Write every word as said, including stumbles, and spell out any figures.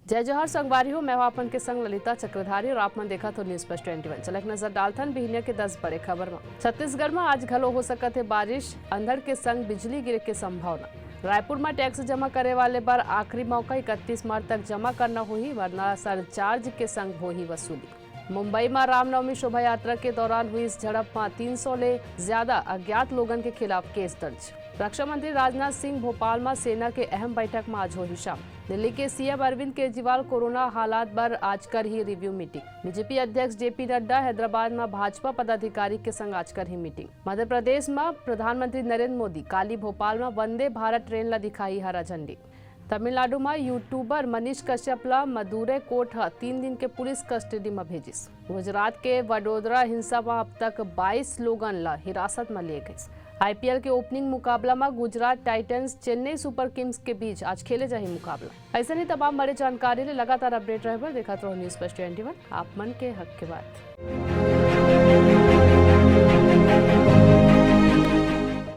जय जोहार संगवारी हो, मैं हूं आप मन के संग ललिता चक्रधारी और आप मन देखत हो News Plus twenty one। चल एक नजर डालथन बिहनिया के दस बड़े खबर म। छत्तीसगढ़ म आज घलो हो सकत हे बारिश, अंधड़ के संग बिजली गिरे के संभावना। रायपुर म टैक्स जमा करे वाले बर आखिरी मौका, इकतीस मार्च तक जमा करना होही, वरना सरचार्ज के संग होही वसूली। मुंबई म रामनवमी शोभा यात्रा के दौरान हुई इस झड़प म तीन सौ ले ज्यादा अज्ञात लोगन के खिलाफ केस दर्ज। रक्षा मंत्री राजनाथ सिंह भोपाल म सेना के अहम बैठक म आज होही शामिल। दिल्ली के सीएम अरविंद केजरीवाल कोरोना हालात बर आज करही रिव्यू मीटिंग। बीजेपी अध्यक्ष जेपी नड्डा हैदराबाद म भाजपा पदाधिकारी के संग आज करही मीटिंग। मध्य प्रदेश म प्रधानमंत्री नरेंद्र मोदी काली भोपाल म वंदे भारत ट्रेन ल दिखाही हरा झंडी। तमिलनाडु म यूट्यूबर मनीष कश्यप ल मदुरै कोर्ट ह तीन दिन के पुलिस कस्टडी म भेजिस। गुजरात के वडोदरा हिंसा म अब तक बाईस लोगन ल हिरासत म लिए गइस। आईपीएल के ओपनिंग मुकाबला म Gujarat Titans Chennai super Kings के बीच आज खेले जाही मुकाबला। अइसन ही तमाम बड़े जानकारी ले लगातार अपडेट रहे बर देखत रहो News Plus twenty one, आप मन के हक के बात।